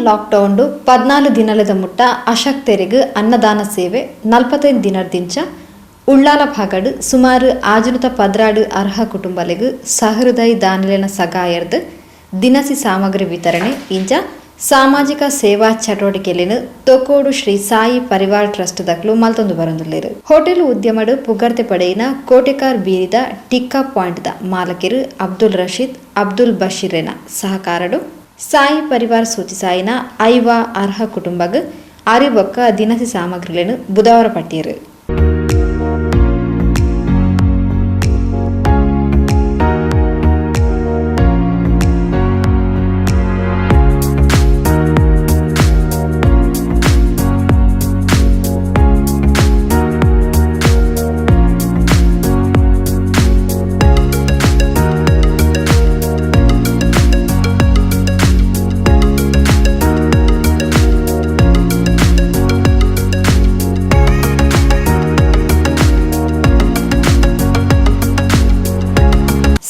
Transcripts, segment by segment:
Lockdown 14 ದಿನಲದ ಮುಟ್ಟ ಅಶಕ್ತರಿಗೆ ಅನ್ನದಾನ ಸೇವೆ 45 ದಿನದಿಂಚ ಉಳ್ಳಾಲ ಭಾಗಡ್ ಸುಮಾರು 612 ಅರ್ಹ ಕುಟುಂಬಲೆಗ್ ಸಹೃದಯ ದಾನಿಲೆನ ಸಗಾಯರ್ದ್ ದಿನಸಿ ಸಾಮಗ್ರಿ ವಿತರಣೆ ಇಂಚ ಸಾಮಾಜಿಕ ಸೇವಾ ಚಟುವಟಿಕೆಲೆನ್ ತೊಕೋಡು ಶ್ರೀ ಸಾಯಿ ಪರಿವಾರ್ ಟ್ರಸ್ಟ್ ದಕ್ಲು ಮಲ್ತೊಂದು ಬರೊಂದುಲ್ಲೆರ್. ಹೋಟೆಲ್ ಉದ್ಯಮಡ್ ಪುಗರ್ತೆ ಪಡೆಯಿನ ಕೋಟೆಕಾರ್ ಬೀರಿದ ಟಿಕ್ಕಾ ಪಾಯಿಂಟ್ ದ ಮಾಲಕೆರ್ ಅಬ್ದುಲ್ ರಶೀದ್, ಅಬ್ದುಲ್ ಬಶೀರೆನ ಸಹಕಾರಡು ಸಾಯಿ ಪರಿವಾರ್ ಸೂಚಿಸಾಯಿನ 50 ಅರ್ಹ ಕುಟುಂಬಗ್ ಅರಿ ಬೊಕ್ಕ ದಿನಸಿ ಸಾಮಗ್ರಿಲೆನ್ ಬುಧವಾರ ಪಟ್ಟಿಯೆರ್.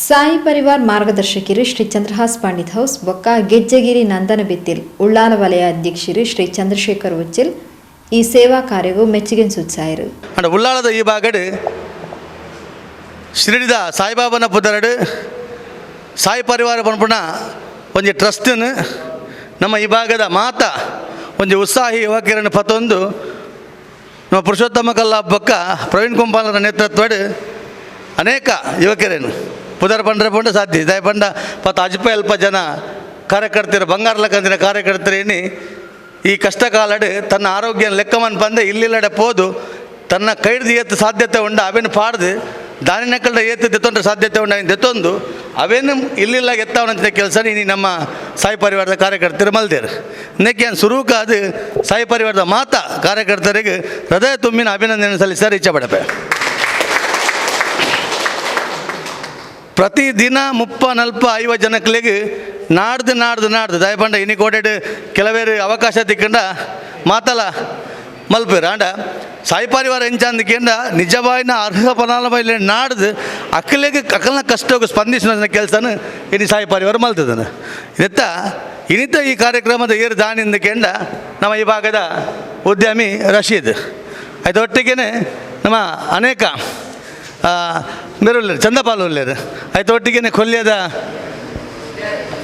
ಸಾಯಿ ಪರಿವಾರ್ ಮಾರ್ಗದರ್ಶಕರು ಶ್ರೀ ಚಂದ್ರಹಾಸ್ ಪಂಡಿತ್ ಹೌಸ್ ಬೊಕ್ಕ ಗೆಜ್ಜೆಗಿರಿ ನಂದನ ಬಿತ್ತಿಲ್ ಉಳ್ಳಾಲ ವಲಯ ಅಧ್ಯಕ್ಷರು ಶ್ರೀ ಚಂದ್ರಶೇಖರ್ ಉಚ್ಚಿಲ್ ಈ ಸೇವಾ ಕಾರ್ಯಗೂ ಮೆಚ್ಚುಗೆ ಸೂಚಿಸಾಯರು. ಅಂಡ ಉಳ್ಳಾಲದ ಈ ಭಾಗಡ್ ಶಿರಡಿದ ಸಾಯಿಬಾಬನ ಪುದರಡು ಸಾಯಿ ಪರಿವಾರ ಪನ್ಪುನ ಒಂಜಿ ಟ್ರಸ್ಟ್ನು ನಮ್ಮ ಈ ಭಾಗದ ಮಾತ ಒಂಜಿ ಉತ್ಸಾಹಿ ಯುವಕರನ್ನು ಪತ್ತೊಂದು ನಮ್ಮ ಪುರುಷೋತ್ತಮ ಕಲ್ಲಾ ಬೊಕ್ಕ ಪ್ರವೀಣ್ ಕುಂಪಾಲರ ನೇತೃತ್ವಡ್ ಅನೇಕ ಯುವಕರೇನು ಪುದರ್ ಪಂಡ್ರೆ ಪಂಡ ಸಾಧ್ಯ ದಾಯ ಪಂಡ ಪತ್ತ ಅಜ್ಪ ಅಲ್ಪ ಜನ ಕಾರ್ಯಕರ್ತರು ಬಂಗಾರ ಲಕ್ಕಂದಿನ ಕಾರ್ಯಕರ್ತರೇನಿ ಈ ಕಷ್ಟ ಕಾಲಡ್ ತನ್ನ ಆರೋಗ್ಯ ಲೆಕ್ಕಮನ್ ಬಂದೆ ಇಲ್ಲಿಲ್ಲಡೆ ಪೋದು ತನ್ನ ಕೈಡ್ದು ಏತು ಸಾಧ್ಯತೆ ಉಂಡು ಅವೇನು ಪಾಡ್ದು ದಾನಿನಕ್ಕಲ್ಡ ಏತು ದೆತ್ತೊಂಡ್ರೆ ಸಾಧ್ಯತೆ ಉಂಡು ಅವನು ದೆತ್ತೊಂದು ಅವೇನು ಇಲ್ಲಿಲ್ಲ ಎತ್ತಾವನಂಚಿನ ಕೆಲಸ ಇನಿ ನಮ್ಮ ಸಾಯಿ ಪರಿವಾರದ ಕಾರ್ಯಕರ್ತರು ಮಲ್ದೇರು. ನೆಕ್ಕೆ ಸುರೂಕ ಅದು ಸಾಯಿ ಪರಿವಾರದ ಮಾತಾ ಕಾರ್ಯಕರ್ತರಿಗೆ ಹೃದಯ ತುಂಬಿನ ಅಭಿನಂದನೆ ಸಲ್ಲಿಸ್ತಾರೆ ಇಚ್ಛೆ ಪಡಪೆ. ಪ್ರತಿದಿನ 30 40 50 ಜನಕ್ಲೆಗ್ ನಾಡ್ದು ನಾಡ್ದು ನಾಡ್ದು ದಯಪಂಡ ಇನಿ ಕೋಟೆಡ್ ಕೆಲವೇರು ಅವಕಾಶ ತಿಕ್ಕಂಡ ಮಾತಲ ಮಲ್ಪೇರು. ಆಂಡ ಸಾಯಿ ಪರಿವಾರ ಎಂಚಂದ ಕೇಂದ್ರ ನಿಜವಾಯಿನ ಅರ್ಹ ಫಲಾನುಭವಿ ನಾಡ್ದು ಅಕ್ಕಲೆಗ್ ಅಕಲ್ನ ಕಷ್ಟಕ್ಕೆ ಸ್ಪಂದಿಸಿದ ಕೆಲಸನ ಇನಿ ಸಾಯಿ ಪರಿವಾರ ಮಲ್ತದನ. ಇದತ್ತ ಇನ್ನಿತ ಈ ಕಾರ್ಯಕ್ರಮದ ಏರು ದಾನಿಂದ ಕೇಂದ್ರ ನಮ್ಮ ಈ ಭಾಗದ ಉದ್ಯಮಿ ರಶೀದ್ ಆಯ್ತು. ಒಟ್ಟಿಗೆ ನಮ್ಮ ಅನೇಕ ಬೇರೆ ಚಂದಪಾಲ್ ಉಲ್ಲೇರು ಆಯ್ತು. ಒಟ್ಟಿಗೆ ಕೊಲ್ಯದ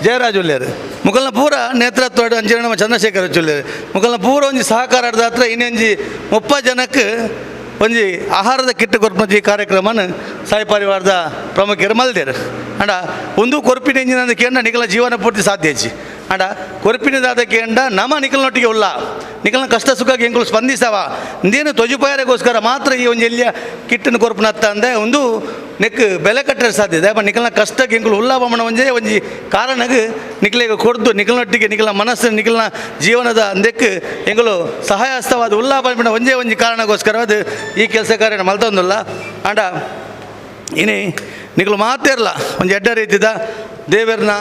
ಜಯರಾಜ್ ಉಲ್ಲೇರು ಮುಕಲ್ನ ಪೂರ ನೇತೃತ್ವ ಅಂಚಿನ ನಮ್ಮ ಚಂದ್ರಶೇಖರ್ ಚುಲ್ಲೇರು ಮುಕಲ್ನ ಪೂರ ಒಂಜಿ ಸಹಕಾರ ಹತ್ರ ಇನ್ನೊಂಜಿ 30 ಜನಕ್ಕೆ ಒಂಜಿ ಆಹಾರದ ಕಿಟ್ಟು ಕೊರ್ಪುನ ಈ ಕಾರ್ಯಕ್ರಮನ ಸಾಯಿ ಪರಿವಾರದ ಪ್ರಮುಖರು ಮಲ್ದೇರು. ಅಂಡ ಒಂದು ಕೊರ್ಪಿನ ಇಂಜಿನ ಕೇಂದ್ರ ನಿಕಲ ಜೀವನ ಪೂರ್ತಿ ಸಾಧ್ಯ ಹೆಚ್ಚಿ. ಅಂಡ ಕೊರ್ಪಿನದಾದ ಕೇಂದ್ರ ನಮ್ಮ ನಿಕಲ್ನೊಟ್ಟಿಗೆ ಉಲ್ಲ ನಿಕಲ್ನ ಕಷ್ಟ ಸುಖಕ್ಕೆ ಎಂಕುಲು ಸ್ಪಂದಿಸವ ಇಂದೇನು ತೊಜುಪಾಯರಿಗೋಸ್ಕರ ಮಾತ್ರ ಈ ಒಂಜಿ ಎಲ್ಲಿಯ ಕಿಟ್ಟನ್ನು ಕೊರ್ಪುನತ್ತ ಅಂದೆ ಒಂದು ನೆಕ್ ಬೆಲೆ ಕಟ್ಟರೆ ಸಾಧ್ಯ ಇದೆ. ನಿಕಲ್ನ ಕಷ್ಟಕ್ಕೆ ಎಂಕುಲು ಉಲ್ಲ ಬಮ್ಮನ ಒಂಜೇ ಒಂಜಿ ಕಾರಣಗ್ ನಿಕಲಿಗೆ ಕೊಡ್ದು ನಿಕಲ್ನೊಟ್ಟಿಗೆ ನಿಕಲ್ನ ಮನಸ್ಸು ನಿಕಲ್ನ ಜೀವನದ ಅಂದೆಕ್ ಎಂಕುಲು ಸಹಾಯಸ್ತವಾದ ಉಲ್ಲ ಬಮ್ಮನ ಒಂಜೇ ಒಂಜಿ ಕಾರಣಕ್ಕೋಸ್ಕರ ಅದು ಈ ಕೆಲಸ ಕಾರ್ಯ ಮಲ್ತೊಂದುಲ್ಲ. ಅಂಡ ಇನಿ ನಿಕಲು ಮಾತೇರ್ಲ ಒಂಜಿ ಎಡ್ಡ ರೀತಿದ ದೇವರನ್ನ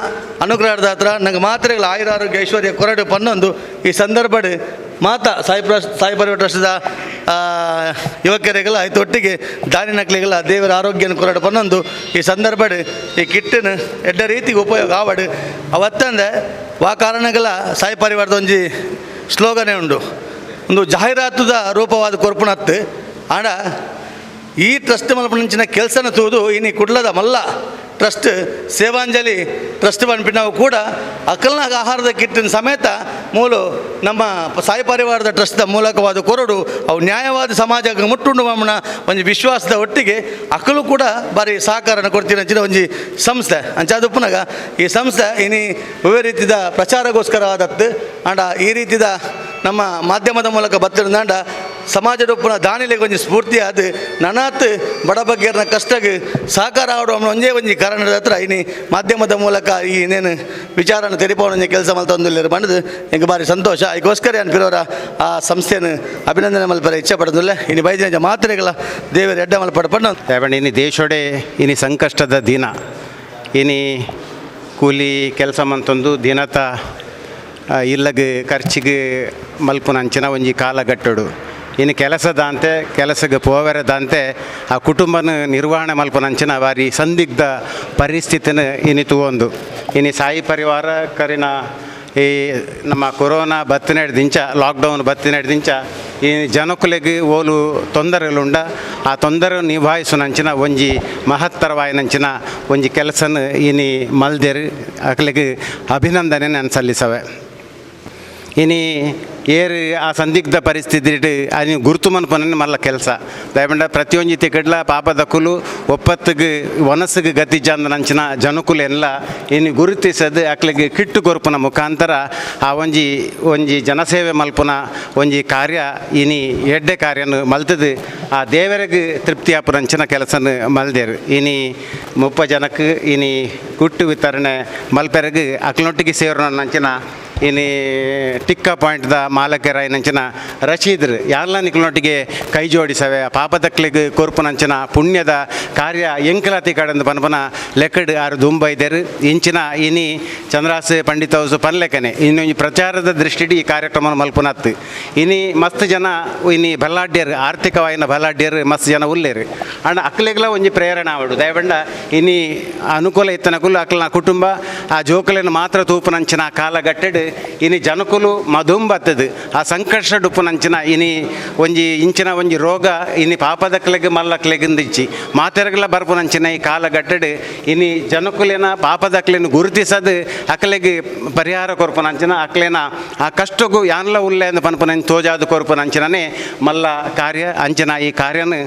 ಅನುಗ್ರಹದ ಹತ್ರ ನಂಗೆ ಮಾತ್ರೆಗಳ ಆಯುರ ಆರೋಗ್ಯ ಐಶ್ವರ್ಯ ಕೊರಡು ಪನ್ನೊಂದು ಈ ಸಂದರ್ಭಡ್ ಮಾತಾ ಸಾಯಿ ಸಾಯಿ ಪರಿವಾರ ಟ್ರಸ್ಟ್ದ ಯುವಕರಿಗೆಲ್ಲ ಆಯ್ತು ಒಟ್ಟಿಗೆ ದಾನಿನಕ್ಲಿಗೆಲ್ಲ ದೇವರ ಆರೋಗ್ಯನ ಕೊರಡು ಪನ್ನೊಂದು ಈ ಸಂದರ್ಭಡ್ ಈ ಕಿಟ್ಟನ ಎಡ್ಡ ರೀತಿಗೆ ಉಪಯೋಗ ಆವಡು. ಅವತ್ತಂದೆ ವಾ ಕಾರಣಗಳ ಸಾಯಿ ಪರಿವಾರದ ಒಂಜಿ ಸ್ಲೋಗನೇ ಉಂಡು ಒಂದು ಜಾಹೀರಾತುದ ರೂಪವಾದ ಕೊರ್ಪುನತ್ತು. ಆಂಡ ಈ ಟ್ರಸ್ಟ್ ಮಲ್ಪುನಂಚಿನ ಕೆಲಸನ ತೂದು ಇನಿ ಕುಡ್ಲದ ಮಲ್ಲ ಟ್ರಸ್ಟ್ ಸೇವಾಂಜಲಿ ಟ್ರಸ್ಟ್ ಪನ್ಪಿನವು ಕೂಡ ಅಕಲ್ನಾಗ ಆಹಾರದ ಕಿಟ್ಟಿನ ಸಮೇತ ಮೂಲು ನಮ್ಮ ಸಾಯಿ ಪರಿವಾರದ ಟ್ರಸ್ಟ್ದ ಮೂಲಕವಾದ ಕೊರಡು ಅವು ನ್ಯಾಯವಾದ ಸಮಾಜಕ್ಕೆ ಮುಟ್ಟುಂಡು ಮಮ್ಮನ ಒಂಜಿ ವಿಶ್ವಾಸದ ಒಟ್ಟಿಗೆ ಅಕಲು ಕೂಡ ಬಾರಿ ಸಹಕಾರನ ಕೊಡ್ತೀರಂಚಿನ ಒಂಜಿ ಸಂಸ್ಥೆ ಅಂಚಾದ ಉಪ್ಪುನಾಗ ಈ ಸಂಸ್ಥೆ ಇನಿ ವಿವಿಧ ರೀತಿಯ ಪ್ರಚಾರಗೋಸ್ಕರವಾದತ್ತು. ಅಂಡ ಈ ರೀತಿಯ ನಮ್ಮ ಮಾಧ್ಯಮದ ಮೂಲಕ ಬತ್ತಿರಂದಾಂಡ ಸಮಾಜದ ಉಪ್ಪುನ ದಾನಿಲೆಗ್ ಒಂಜಿ ಸ್ಫೂರ್ತಿ ಆದ್ ನನಾತ್ ಬಡ ಬಗ್ಗೆರ್ನ ಕಷ್ಟಗ್ ಸಹಕಾರ ಆವಡು ಒಂಜೇ ಒಂಜಿ ಕಾರಣದ ಹತ್ರ ಇನಿ ಮಾಧ್ಯಮದ ಮೂಲಕ ಈ ಇನ್ನೇನು ವಿಚಾರನ ತೆರಿಪವನ ಒಂಜಿ ಕೆಲಸ ಮಲ್ತೊಂದುಲ್ಲೆರ್ ಪಂಡುದು ಎಂಕ್ ಬಾರಿ ಸಂತೋಷ. ಐಗೋಸ್ಕರ ಯಾನ್ ಪಿರೋರ ಆ ಸಂಸ್ಥೆಯನ್ನು ಅಭಿನಂದನೆ ಮಲ್ಪರೆ ಇಚ್ಛೆ ಪಡೋದಿಲ್ಲ. ಇನಿ ಬೈದಿನ ಮಾತ್ರೆಗಳ ದೇವರು ಎಡ್ಡೆ ಮಲ್ಪಡ ಪಂಡ ಯಾಪಂಡ ಇನಿ ದೇಶೋಡೆ ಇನಿ ಸಂಕಷ್ಟದ ದಿನ, ಇನಿ ಕೂಲಿ ಕೆಲಸ ಮಂತೊಂದು ದಿನತ ಇಲ್ಲಗ್ ಖರ್ಚಿಗೆ ಮಲ್ಪುನ ಅಂಚಿನ ಒಂಜಿ ಕಾಲಘಟ್ಟಡು. ಇನ್ನು ಕೆಲಸದಾಂತೆ ಕೆಲಸಕ್ಕೆ ಪೋವೆರದಾಂತೆ ಆ ಕುಟುಂಬನ ನಿರ್ವಹಣೆ ಮಲ್ಪುನ ಅಂಚಿನ ಬಾರಿ ಸಂದಿಗ್ಧ ಪರಿಸ್ಥಿತಿನ ಇನಿ ತೂವೊಂದು. ಇನಿ ಸಾಯಿ ಪರಿವಾರ ಕರಿನ ಈ ನಮ್ಮ ಕೊರೋನಾ ಬತ್ತಿನೆಡ್ದಿಂಚ ಲಾಕ್ಡೌನ್ ಬತ್ತಿನೆಡ್ದಿಂಚ ಈ ಜನಕುಲೆಗ್ ಓಲು ತೊಂದರೆಲುಂಡ ಆ ತೊಂದರೆ ನಿಭಾಯಿಸುನಂಚಿನ ಒಂಜಿ ಮಹತ್ತರವಾಯಿನಂಚಿನ ಒಂಜಿ ಕೆಲಸನ ಇನಿ ಮಲ್ದೆರ್ ಅಕ್ಲೆಗ್ ಅಭಿನಂದನೆ ನಾನು ಸಲ್ಲಿಸವೆ. ಇನಿ ಏರು ಆ ಸಂದಿಗ್ಧ ಪರಿಸ್ಥಿತಿಡ್ ಅನಿ ಗುರುತು ಮನ್ಪುನ ಮಲ್ಲ ಕೆಲಸ. ದಯಪಂಡ ಪ್ರತಿಯೊಂಜಿ ತಿಕಡ್ಲ ಪಾಪದಕುಲು ಒಪ್ಪತ್ತಿಗೆ ವನಸ್ಸಿಗೆ ಗತಿ ನಂಚಿನ ಜನಕುಲೆನ್ಲ ಇನಿ ಗುರುತಿಸದು ಅಕ್ಲೆಗ್ ಕಿಟ್ಟು ಕೊರ್ಪುನ ಮುಖಾಂತರ ಆ ಒಂಜಿ ಒಂಜಿ ಜನಸೇವೆ ಮಲ್ಪುನ ಒಂಜಿ ಕಾರ್ಯ ಇನಿ ಎಡ್ಡೆ ಕಾರ್ಯನು ಮಲ್ತದು ಆ ದೇವರಿಗೆ ತೃಪ್ತಿ ಆಪುನಂಚಿನ ಕೆಲಸನ ಮಲ್ದೇರು. ಇನಿ 30 ಜನಕ್ಕೆ ಇನಿ ಕುಟ್ಟು ವಿತರಣೆ ಮಲ್ಪೆರಗ್ ಅಕ್ಲೊಟ್ಟಿಗೆ ಸೇರುನಂಚಿನ ಇನಿ ಟಿಕ್ಕಾ ಪಾಯಿಂಟ್ದ ಮಾಲಕರಾಯಿನಂಚಿನ ರಶೀದ್ರು ಯಾರ್ಲ ನಿಕ್ಲೊಟ್ಟಿಗೆ ಕೈ ಜೋಡಿಸವೆ ಪಾಪದಕ್ಲಿಗ್ ಕೊರ್ಪುನಂಚಿನ ಪುಣ್ಯದ ಕಾರ್ಯ ಎಂಕಲಾತಿ ಕಡಂದು ಪನ್ಪನ ಲೆಕ್ಕಡ್ ಆರು ದುಂಬೈದೆರು. ಇಂಚಿನ ಇನಿ ಚಂದ್ರಾಸ್ ಪಂಡಿತ ಹೌಸ್ ಪನ್ಲೆಕನೆ ಇನ್ನೊಂಜಿ ಪ್ರಚಾರದ ದೃಷ್ಟಿಡ್ ಈ ಕಾರ್ಯಕ್ರಮ ಮಲ್ಪುನತ್ತು. ಇನಿ ಮಸ್ತ್ ಜನ ಇನಿ ಬಲಾಢ್ಯರು ಆರ್ಥಿಕವಾಯಿನ ಬಲಾಢ್ಯರು ಮಸ್ತ್ ಜನ ಉಲ್ಲೇರು ಅಂಡ್ ಅಕ್ಲೆಗ್ಲ ಒಂಜಿ ಪ್ರೇರಣೆ ಆವಡು. ದಯಬಂಡ ಇನಿ ಅನುಕೂಲ ಇತ್ತನಕುಲು ಅಕ್ಲನ ಕುಟುಂಬ ಆ ಜೋಕುಲೆನ ಮಾತ್ರ ತೂಪುನಂಚಿನ ಕಾಲಗಟ್ಟೆಡ್ ಇನಿ ಜನಕುಲು ಮಧುಂಬತ್ತದು ಆ ಸಂಕಷ್ಟ ಡುಪ್ಪುನಂಚಿನ ಇನಿ ಒಂಜಿ ಇಂಚಿನ ಒಂಜಿ ರೋಗ ಇನಿ ಪಾಪದಕ್ಲೆಗ್ ಮಲ್ಲಕ್ಲೆಗಿಂದಿಚ್ಚಿ ಮಾತೆರಗ್ಲ ಬರ್ಪುನಂಚಿನ ಈ ಕಾಲಗಟ್ಟೆಡ್ ಇನಿ ಜನಕುಲೆನ ಪಾಪದಕ್ಲೆನ ಗುರುತಿಸದು ಅಕ್ಲೆಗ್ ಪರಿಹಾರ ಕೊರ್ಪುನಂಚಿನ ಅಕ್ಲೆನ ಆ ಕಷ್ಟಗೂ ಯಾನ್ಲ ಉಲ್ಲೆ ಅಂದ್ ಪನ್ಪುನಂಚ ತೋಜಾದು ಕೊರ್ಪುನಂಚಿನನೇ ಮಲ್ಲ ಕಾರ್ಯ. ಅಂಚಿನ ಈ ಕಾರ್ಯನ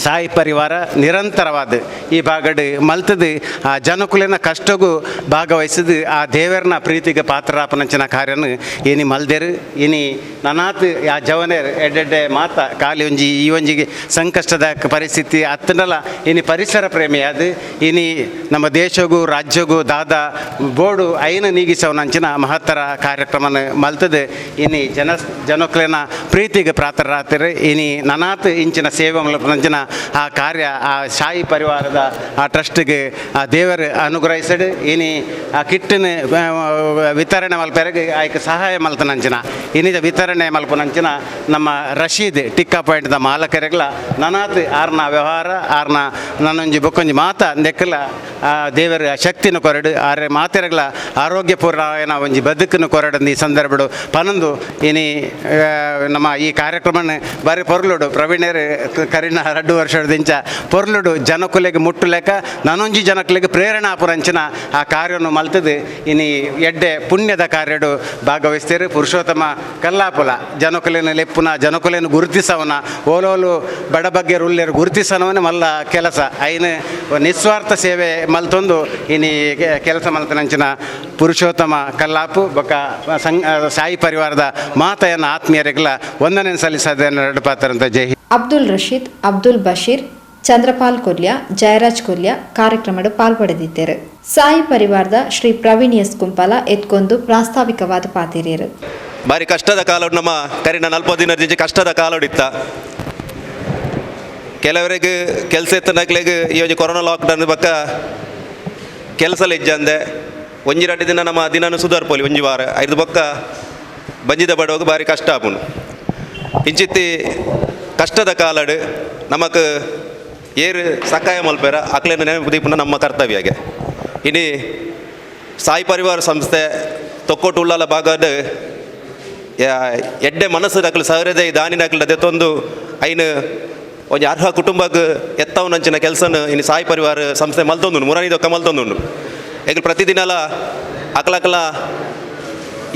ಸಾಯಿ ಪರಿವಾರ ನಿರಂತರವಾದ ಈ ಭಾಗಡ್ ಮಲ್ತದು ಆ ಜನಕುಲೆನ ಕಷ್ಟಗೂ ಭಾಗವಹಿಸಿದು ಆ ದೇವರನ ಪ್ರೀತಿಗೆ ಪಾತ್ರರಾಪನಂಚಿನ ಕಾರ್ಯನ ಇನಿ ಮಲ್ದೆರು. ಇನಿ ನನಾತ್ ಆ ಜವನೇರ್ ಎಡ್ಡೆಡ್ಡೆ ಮಾತ ಖಾಲಿ ಒಂಜಿ ಈ ಒಂಜಿಗೆ ಸಂಕಷ್ಟದ ಪರಿಸ್ಥಿತಿ ಅತ್ತನಲ ಇನಿ ಪರಿಸರ ಪ್ರೇಮಿ ಅದು ಇನಿ ನಮ್ಮ ದೇಶಗೂ ರಾಜ್ಯಗೂ ದಾದ ಬೋಡು ಐನ ನೀಗಿಸವನಂಚಿನ ಮಹತ್ತರ ಕಾರ್ಯಕ್ರಮನ ಮಲ್ತದು ಇನಿ ಜನಕುಲೆನ ಪ್ರೀತಿಗೆ ಪಾತ್ರರಾತಿರು. ಇನಿ ನನಾತ್ ಇಂಚಿನ ಸೇವೆ ಮಲ್ಪನಂಚಿನ ಆ ಕಾರ್ಯ ಆ ಶಾಹಿ ಪರಿವಾರದ ಆ ಟ್ರಸ್ಟ್ಗೆ ಆ ದೇವರು ಅನುಗ್ರಹಿಸಡು. ಇನಿ ಆ ಕಿಟ್ಟಿನ ವಿತರಣೆ ಮಲ್ಪೆರಗ್ ಆಯ್ಕೆ ಸಹಾಯ ಮಲ್ತನಂಚಿನ ಇನಿದ ವಿತರಣೆ ಮಲ್ಪನಂಚಿನ ನಮ್ಮ ರಶೀದ್ ಟಿಕ್ಕಾ ಪಾಯಿಂಟ್ದ ಮಾಲಕರೆಗ್ಲ ನನಾತ್ ಆರ್ನ ವ್ಯವಹಾರ ಆರ್ನ ನನ್ನೊಂಜಿ ಬೊಕ್ಕೊಂಜಿ ಮಾತ ನೆಕ್ಕಲ ಆ ದೇವರ ಶಕ್ತಿನ ಕೊರಡು ಆರೆ ಮಾತೆರಗ್ಲ ಆರೋಗ್ಯಪೂರ್ಣ ಒಂಜಿ ಬದುಕನ್ನು ಕೊರಡು ಈ ಸಂದರ್ಭಡು ಪನೊಂದು ಇನಿ ನಮ್ಮ ಈ ಕಾರ್ಯಕ್ರಮನ ಬಾರಿ ಪೊರ್ಲುಡು ಪ್ರವೀಣರು ಕರಿನ 2 ವರ್ಷದಿಂಚ ಪೊರ್ಲುಡು ಜನಕುಲೆಗ್ ಮುಟ್ಟುಲೆಕ ನನೊಂಜಿ ಜನಕುಲೆಗ್ ಪ್ರೇರಣಾ ಪುರಂಚಿನ ಆ ಕಾರ್ಯವನ್ನು ಮಲ್ತದು ಇನಿ ಎಡ್ಡೆ ಪುಣ್ಯದ ಕಾರ್ಯಡು ಭಾಗವಹಿಸ್ತೀರಿ. ಪುರುಷೋತ್ತಮ ಕಲ್ಲಾಪುಲ ಜನಕುಲೆನ ಲೆಪ್ಪುನ ಜನಕುಲೆನ ಗುರುತಿಸವನ ಓಲೋಲು ಬಡಬಗ್ಗೆ ಉಲ್ಲೇರು ಗುರುತಿಸನವನ ಮಲ್ಲ ಕೆಲಸ ಐನ ನಿಸ್ವಾರ್ಥ ಸೇವೆ ಮಲ್ತೊಂದು ಇನಿ ಕೆಲಸ ಮಲ್ತನಂಚಿನ ಪುರುಷೋತ್ತಮ ಕಲ್ಲಾಪು ಬೊಕ್ಕ ಸಾಯಿ ಪರಿವಾರದ ಮಾತೆಯನ್ನು ಆತ್ಮೀಯರಿಗೆಲ್ಲ ವಂದನೆ ಸಲ್ಲಿಸೋದನ್ನು ಎರಡು ಪಾತ್ರ ಜೈ. ಅಬ್ದುಲ್ ರಶೀದ್, ಅಬ್ದುಲ್ ಬಶೀರ್, ಚಂದ್ರಪಾಲ್ ಕೊಲ್ಯ, ಜಯರಾಜ್ ಕೊಲ್ಯ ಕಾರ್ಯಕ್ರಮದ ಪಾಲ್ಪಡೆದಿದ್ದರು. ಸಾಯಿ ಪರಿವಾರದ ಶ್ರೀ ಪ್ರವೀಣ್ ಎಸ್ ಕುಂಪಾಲ ಎತ್ಕೊಂಡು ಪ್ರಾಸ್ತಾವಿಕವಾದ ಪಾತಿರಿಯರು. ಬಾರಿ ಕಷ್ಟದ ಕಾಲ ನಮ್ಮ ಕರಿನ 40 ದಿನದಿಂದ ಕಷ್ಟದ ಕಾಲೋಡಿತ್ತ. ಕೆಲವರಿಗೆ ಕೆಲಸ ಎತ್ತನಕ್ಲೆಗ್ ಈ ಒಂಜಿ ಕೊರೋನಾ ಲಾಕ್ಡೌನ್ ಬಕ್ಕ ಕೆಲಸ ಇಜ್ಜಂದೆ ಒಂಜಿ 2 ದಿನ ನಮ್ಮ ದಿನನು ಸುಧಾರ್ಪೋಲಿ ಒಂಜಿ ವಾರ ಐದು ಬೊಕ್ಕ ಬಂಜಿದ ಬಡವಾಗ ಬಾರಿ ಕಷ್ಟ ಆಪುಂಡು. ಇಂಚಿತ್ತಿ ಕಷ್ಟದ ಕಾಲಡು ನಮಕ್ ಏರು ಸಕಾಯ ಮಲ್ಪೆರ ಅಕ್ಲೆನ ನೆನಪು ದೀಪುನ ನಮ್ಮ ಕರ್ತವ್ಯಗೆ. ಇನಿ ಸಾಯಿ ಪರಿವಾರ ಸಂಸ್ಥೆ ತೊಕ್ಕೊಟ್ಟು ಉಳ್ಳಾಲ ಭಾಗದ ಎಡ್ಡೆ ಮನಸ್ಸು ದಕ್ಲು ಸಹೃದಯ ದಾನಿನಕ್ಲು ದೆತ್ತೊಂದು ಐನು ಒಂಜಿ ಅರ್ಹ ಕುಟುಂಬಕ್ಕೆ ಎತ್ತವನಂಚಿನ ಕೆಲಸನ ಇನ್ನು ಸಾಯಿ ಪರಿವಾರ ಸಂಸ್ಥೆ ಮಲ್ತೊಂದುಂಡು, ಮುರಾನಿ ದೊಕ್ಕ ಮಲ್ತೊಂದುಂಡು. ಎಗ್ಲು ಪ್ರತಿದಿನಲ ಅಕ್ಲಕ್ಲ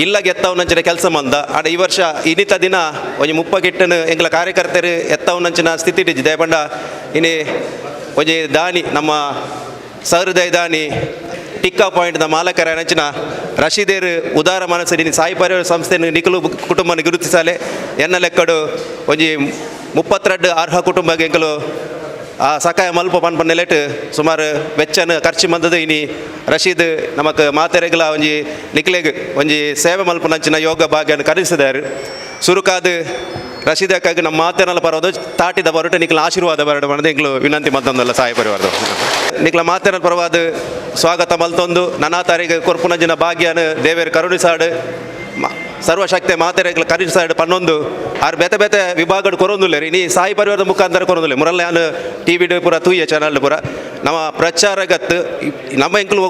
ಇಲ್ಲಗೆ ಎತ್ತವನಂಚಿನ ಕೆಲಸ ಮಂದ ಆಡ ಈ ವರ್ಷ ಇನ್ನಿತ ದಿನ ಒಂಜಿ 30 ಕಿಟ್ಟನು ಎಂಗ್ಲ ಕಾರ್ಯಕರ್ತರು ಎತ್ತವನಂಚಿನ ಸ್ಥಿತಿ ಇಜ್ಜಿ. ದಯಪಂಡ ಇನಿ ಒಂಜಿ ದಾನಿ ನಮ್ಮ ಸಹೃದಯ ದಾನಿ ಟಿಕ್ಕಾ ಪಾಯಿಂಟ್ದ ಮಾಲಕರ ನಂಚಿನ ರಶೀದೇರು ಉದಾರ ಮನಸ್ಸು ಇನಿ ಸಾಯಿ ಪರಿವಾರ ಸಂಸ್ಥೆ ನಿಖಲು ಕುಟುಂಬನ ಗುರುತಿಸಾಲೆ ಎನ್ನ ಲೆಕ್ಕಡು ಒಂಜಿ 32 ಅರ್ಹ ಕುಟುಂಬಕ್ಕೆ ಎಂಕಲು ಆ ಸಕಾಯ ಮಲ್ಪ ಪನ್ಪ ನೆಲೆಟ್ ಸುಮಾರು ವೆಚ್ಚನ ಖರ್ಚು ಮಂದದ ಇನಿ ರಶೀದ್ ನಮಕ್ ಮಾತೆರೆಗ್ಲ ಒಂಜಿ ನಿಕ್ಲೆಗ್ ಒಂಜಿ ಸೇವೆ ಮಲ್ಪನಂಚಿನ ಯೋಗ ಭಾಗ್ಯನ ಕರೆಸಿದಾರು. ಸುರುಕಾದ ರಶೀದಕ್ಕಾಗಿ ನಮ್ಮ ಮಾತೆನಲ್ಲ ಪರವದು ತಾಟಿದ ಬರಟು ನಿಕ್ಲ ಆಶೀರ್ವಾದ ಬರಡು ಮನದ ಎಂಕ್ಲು ವಿನಂತಿ ಮತ್ತೊಂದಲ್ಲ ಸಾಯಿ ಪರಿವಾರದ ನಿಕ್ಲ ಮಾತೆನ ಪರವಾದ ಸ್ವಾಗತ ಮಲ್ತೊಂದು ನನಾ ತಾರೀಖು ಕೊರ್ಪುನಂಚಿನ ಭಾಗ್ಯನ ದೇವೇರು ಕರುಣಿಸಾಡು ಸರ್ವಶಕ್ತಿ ಮಾತೆರೆಗ್ಲ ಕರುಣಿಸಾಡು ಪನ್ನೊಂದು ಆರು ಬೇತೆ ಬೇತೆ ವಿಭಾಗಡು ಕೊರೊಂದುಲ್ಲೇರು ಇನಿ ಸಾಯಿ ಪರಿವಾರದ ಮುಖಾಂತರ ಕೊರೊಂದುಲ್ಲೆ ಮುರಲ್ಲ ಯಾನು ಟಿ ವಿ ಪೂರ ತೂಯ ಚಾನಲ್ ಪೂರ ನಮ್ಮ ಪ್ರಚಾರಗತ್ತು ನಮ್ಮ ಎಂಕುಲು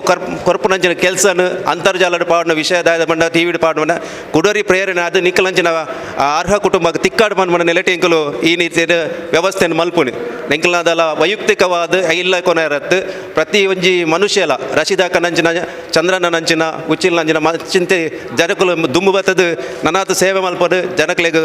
ಕೊರ್ಪುನಂಚಿನ ಕೆಲಸನ ಅಂತರ್ಜಾಲಡ್ ಪಾಡುನ ವಿಷಯದಾಯದ ಬಂಡ ಟಿವಿಡ್ ಪಾಡುನ ಕುಡೋರಿ ಪ್ರೇರಣೆ ಅದು ನಿಕ್ಕಲಂಚಿನ ಅರ್ಹ ಕುಟುಂಬಕ್ಕೆ ತಿಕ್ಕಾಡು ಪನ್ಪುನ ನೆಲೆಟ್ ಎಂಕುಲು ಈ ರೀತಿಯ ವ್ಯವಸ್ಥೆಯನ್ನು ಮಲ್ಪುನಿ. ಎಂಕಲ್ನದಲ ವೈಯಕ್ತಿಕವಾದ ಇಲ್ಲ ಕೊನೆರತ್ತು ಪ್ರತಿ ಒಂಜಿ ಮನುಷ್ಯಲ ರಶೀದಾಕನಂಚಿನ ಚಂದ್ರನಂಚಿನ ಉಚ್ಚಿಲ್ನಂಚಿನ ಚಿಂತೆ ಜನಕುಲು ದುಂಬು ಬತ್ತದು ನನಾತ್ ಸೇವೆ ಮಲ್ಪದು ಜನಕುಲೆಗ್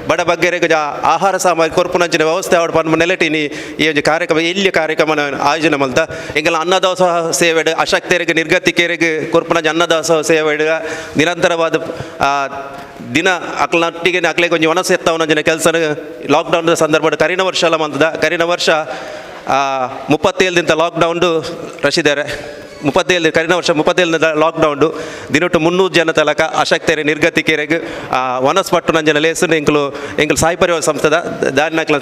ಬಡ ಬಗ್ಗೆರೆಗ್ ಆಹಾರ ಸಾಮಾಗ್ರಿ ಕೊರ್ಪುನಂಚಿನ ವ್ಯವಸ್ಥೆ ಆವಡ್ ಪನ್ಪುನ ನೆಲೆಟ್ ಇನಿ ಈ ಒಂಜಿ ಕಾರ್ಯಕ್ರಮ ಎಲ್ಲಿ ಕಾರ್ಯಕ್ರಮ ಆಯೋಜನೆ ಮಲ್ತ. ಎಂಕಲ್ನ ಅನ್ನದಾಸೋಹ ಸೇವೆಡ್ ಅಶಕ್ತರಿಗೆ ನಿರ್ಗತಿಕರಿಗೆ ಕೊರ್ಪುನಂಚ ಅನ್ನದಾಸೋಹ ಸೇವೆಡ್ ನಿರಂತರವಾದ ದಿನ ಅಕ್ಲನೊಟ್ಟಿಗೆ ಅಕ್ಲೆಗ್ ಒಂಜಿ ವನಸ್ ಎತ್ತವನಂಚಿನ ಕೆಲಸ ಲಾಕ್ಡೌನ್ ಸಂದರ್ಭಡ್ ಕರಿನ ವರ್ಷ ಎಲ್ಲ ಮಂತದ. ಕರಿನ ವರ್ಷ 37 ದಿನದ ಲಾಕ್ಡೌನ್ ರಶೀದರೆ 37 ಕರಿನ ವರ್ಷ 37 ಲಾಕ್ಡೌನ್ ದಿನೊಟ್ಟು 300 ಜನ ತಲಕ ಅಶಕ್ತರೆ ನಿರ್ಗತಿಕೆರೆಗ್ ವನಸ್ ಪಟ್ಟು ನಂಜನ ಲೇಸು ಎಂಕುಲು ಎಂಕುಲು ಸಾಯಿ ಪರಿವಾರ ಸಂಸ್ಥೆದ ದಾರಿನಕ್ಲ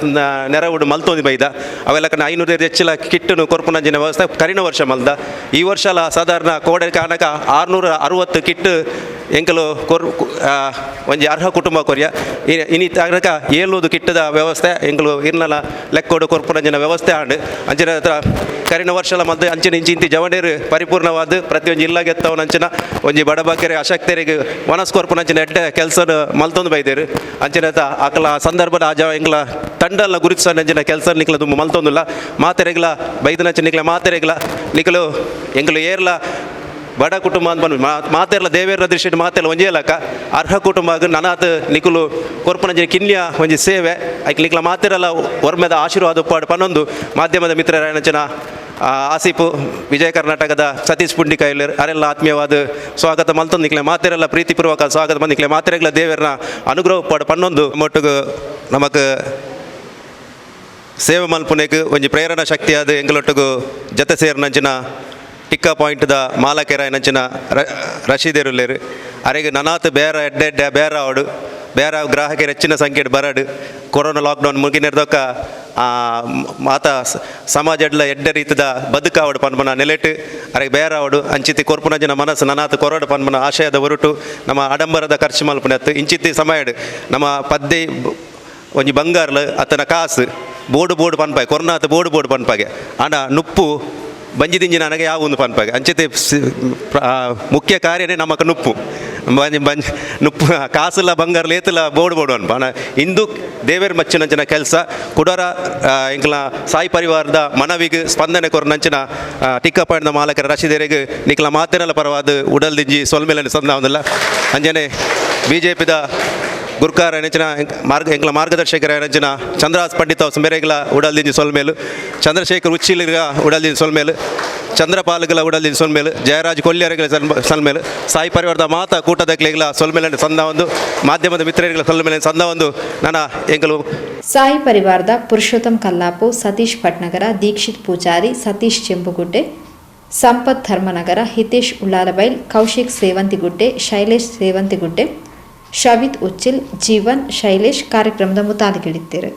ನೆರವುಡು ಮಲ್ತೊಂದು ಬೈದ. ಅವೆಲ್ಲ ಕಣ 500 ಹೆಚ್ಚಿನ ಕಿಟ್ಟನು ಕೊರ್ಪುನಂಚಿನ ವ್ಯವಸ್ಥೆ ಕರಿನ ವರ್ಷ ಮಲ್ದ. ಈ ವರ್ಷಲ ಸಾಧಾರಣ ಕೋಡೆ ಕಾನಕ 660 ಕಿಟ್ಟು ಎಂಕಲು ಕೊರ್ ಒಂಜಿ ಅರ್ಹ ಕುಟುಂಬ ಕೊರಿಯ ಇನಿ ತನಕ 700 ಕಿಟ್ಟದ ವ್ಯವಸ್ಥೆ ಎಂಕಲು ಇರ್ನಲ ಲೆಕ್ಕೋಡು ಕೊರ್ಪುನಂಚಿನ ವ್ಯವಸ್ಥೆ ಆಂಡ್. ಅಂಚಿನ ಹತ್ರ ಕರಿನ ವರ್ಷಲ ಮದ್ದು ಅಂಚಿನ ಇಂಚಿ ಇಂತಿ ಜವಣೇರು ಪರಿಪೂರ್ಣವಾದ ಪ್ರತಿಯೊಂಜಿ ಇಲ್ಲಗೆತ್ತವನಂಚಿನ ಒಂಜಿ ಬಡಬಗ್ಗೆರೆ ಅಶಕ್ತರಿಗೆ ವನಸ್ ಕೊರ್ಪುನಂಚಿನ ಎಡ್ಡೆ ಕೆಲಸನ ಮಲ್ತೊಂದು ಬೈದೇರು. ಅಂಚಿನ ಅಕಲ ಸಂದರ್ಭದ ಆ ಜವ ಎಂಕ್ಲ ತಂಡಲ್ಲ ಗುರುತಿಸಂಚಿನ ಕೆಲಸ ನಿಕ್ಲ ದುಂಬು ಮಲ್ತೊಂದುಲ್ಲ ಮಾತೆರೆಗ್ಲ ಬೈದನಂಚಿನ ನಿಕ್ಲ ಮಾತೆರೆಗ್ಲ ನಿಕಲು ಎಂಕಲು ಏರ್ಲ ಬಡ ಕುಟುಂಬ ಅಂತ ಬಂದು ಮಾತೆರ್ಲ ದೇವೇರ್ಲ ದೃಷ್ಟಿ ಮಾತೆಲ್ಲ ಒಂಜೇ ಲಕ್ಕ ಅರ್ಹ ಕುಟುಂಬ ನನಾತ್ ನಿಕುಲು ಕೊರ್ಪುನಂಚಿನ ಕಿನ್ಯ ಒಂಜಿ ಸೇವೆ ಐಕ್ ನಿಕ್ಲ ಮಾತೆರಲ್ಲ ಒರ್ಮೆದ ಆಶೀರ್ವಾದ ಉಪ್ಪಾಡು ಪನ್ನೊಂದು ಮಾಧ್ಯಮದ ಮಿತ್ರರಾಯನಂಚಿನ ಆಸಿಪು ವಿಜಯ ಕರ್ನಾಟಕದ ಸತೀಶ್ ಪುಂಡಿಕಾಯಲರ್ ಅರೆಲ್ಲ ಆತ್ಮೀಯವಾದ ಸ್ವಾಗತ ಮಲ್ತೊಂದು ನಿಕ್ಲೆ ಮಾತೆರೆಲ್ಲ ಪ್ರೀತಿಪೂರ್ವಕ ಸ್ವಾಗತ ಬಂದು ನಿಕ್ಲೆ ಮಾತೆರೆಗ್ಲ ದೇವರನ ಅನುಗ್ರಹ ಉಪ್ಪಾಡು ಪನ್ನೊಂದು ಮೊಟ್ಟುಗು ನಮಕ್ ಸೇವೆ ಮಲ್ಪುನೆಗ್ ಒಂಜಿ ಪ್ರೇರಣಾ ಶಕ್ತಿಯಾದ ಎಂಕಲೊಟ್ಟುಗು ಜತೆ ಸೇರಿನಂಚಿನ ಟಿಕ್ಕಾ ಪಾಯಿಂಟ್ದ ಮಾಲಕೆರಾಯನಂಚಿನ ರಶೀದೇರುಲ್ಲೇರು. ಅರೆಗ್ ನನಾತ್ ಬೇರ ಎಡ್ಡೆ ಎಡ್ಡೆ ಬೇರ ಆವಡು ಬೇರ ಗ್ರಾಹಕರು ಹೆಚ್ಚಿನ ಸಂಖ್ಯೆಡ್ ಬರಡು ಕೊರೋನಾ ಲಾಕ್ಡೌನ್ ಮುಗಿನೆರ್ದೊಕ್ಕ ಮಾತ ಸಮಾಜಡ್ಲ ಎಡ್ಡೆ ರೀತಿದ ಬದುಕಾವಡು ಪನ್ಪುನ ನೆಲೆಟ್ ಅರೆಗ್ ಬೇರ ಆವಡು ಅಂಚಿತಿ ಕೊರ್ಪುನಂಚಿನ ಮನಸ್ಸು ನನಾತ್ ಕೊರಡು ಪನ್ಪುನ ಆಶಯದ ಹೊರಟು ನಮ್ಮ ಆಡಂಬರದ ಖರ್ಚು ಮಲ್ಪುನತ್ತು ಇಂಚಿತಿ ಸಮಯಡ್ ನಮ್ಮ ಪದ್ದೆ ಒಂಜಿ ಬಂಗಾರ್ಲು ಅತ್ತನ ಕಾಸು ಬೋಡು ಬೋಡು ಪನ್ಪಾಗೆ ಕೊರ್ನಾತ್ ಬೋಡು ಬೋಡು ಪನ್ಪಾಗೆ ಆಂಡ ನುಪ್ಪು ಬಂಜಿ ದಿಂಜಿ ನನಗೆ ಯಾವೊಂದು ಪನ್ಪಾಗೆ ಅಂಚಿತಿ ಮುಖ್ಯ ಕಾರ್ಯನೇ ನಮಕ್ ನುಪ್ಪು ಬಂಜಿ ಬಂಜ್ ನುಪ್ಪು ಕಾಸುಲ ಬಂಗಾರ ಲೇತುಲ ಬೋಡು ಬೋಡು ಅನ್ಪ. ಆಂಡ ಇಂದು ದೇವೇರ್ ಮಚ್ಚಿನಂಚಿನ ಕೆಲಸ ಕುಡರ ಎಂಕ್ಲ ಸಾಯಿ ಪರಿವಾರದ ಮನವಿಗ್ ಸ್ಪಂದನೆ ಕೊರ್ನಂಚಿನ ಟಿಕ್ಕಪಾಂಡದ ಮಾಲಕರ ರಶೀದೇರೆಗ್ ನಿಕ್ಲ ಮಾತೆರಲ ಪರವಾದ ಉಡಲ್ ದಿಂಜಿ ಸೊಲ್ಮೆಲನ್ ಸಂದಾವೊಂದುಲ್ಲ. ಅಂಚನೆ ಬಿಜೆಪಿದ ಗುರ್ಕಾರ ನೆಂಚಿನ ಮಾರ್ಗ ಎಂಕ್ಲ ಮಾರ್ಗದರ್ಶಕರ ನೆಂಚಿನ ಚಂದ್ರಹಾಸ್ ಪಂಡಿತ್ ಮೇರೆಗ್ಲ ಉಡಲ್ ದಿಂಜಿ ಸೊಲ್ಮೇಲು, ಚಂದ್ರಶೇಖರ್ ಉಚ್ಚಿಲಿಗ ಉಡಲ್ ದಿಂಜಿ ಸೊಲ್ಮೇಲು, ಚಂದ್ರಪಾಲ್ಗಳ ಉಡಲ್ ದಿಂಜಿ ಸೊಲ್ಮೇಲು, ಜಯರಾಜ್ ಕೊಲ್ಯರೆಗಳ ಸೊಲ್ಮೇಲು, ಸಾಯಿ ಪರಿವಾರದ ಮಾತಾ ಕೂಟದಕ್ಲೆಗ್ಲ ಸೊಲ್ಮೇಲೆ ಸಂದ ಒಂದು ಮಾಧ್ಯಮದ ಮಿತ್ರರಿಗಳ ಸೊಲ್ಮೇಲೆ ಸಂದ ಒಂದು ನನ್ನ ಎಂಕಲು. ಸಾಯಿ ಪರಿವಾರದ ಪುರುಷೋತ್ತಮ್ ಕಲ್ಲಾಪು, ಸತೀಶ್ ಭಟ್ನಗರ, ದೀಕ್ಷಿತ್ ಪೂಜಾರಿ, ಸತೀಶ್ ಚೆಂಬುಗುಡ್ಡೆ, ಸಂಪತ್ ಧರ್ಮನಗರ, ಹಿತೇಶ್ ಉಳ್ಳಾಲಬೈಲ್, ಕೌಶಿಕ್ ಸೇವಂತಿಗುಡ್ಡೆ, ಶೈಲೇಶ್ ಸೇವಂತಿಗುಡ್ಡೆ, ಶವಿತ್ ಉಚ್ಚಿಲ್, ಜೀವನ್, ಶೈಲೇಶ್ ಕಾರ್ಯಕ್ರಮದ ಮುತಾಲಿಕಿಡಿತ್ತೇರು.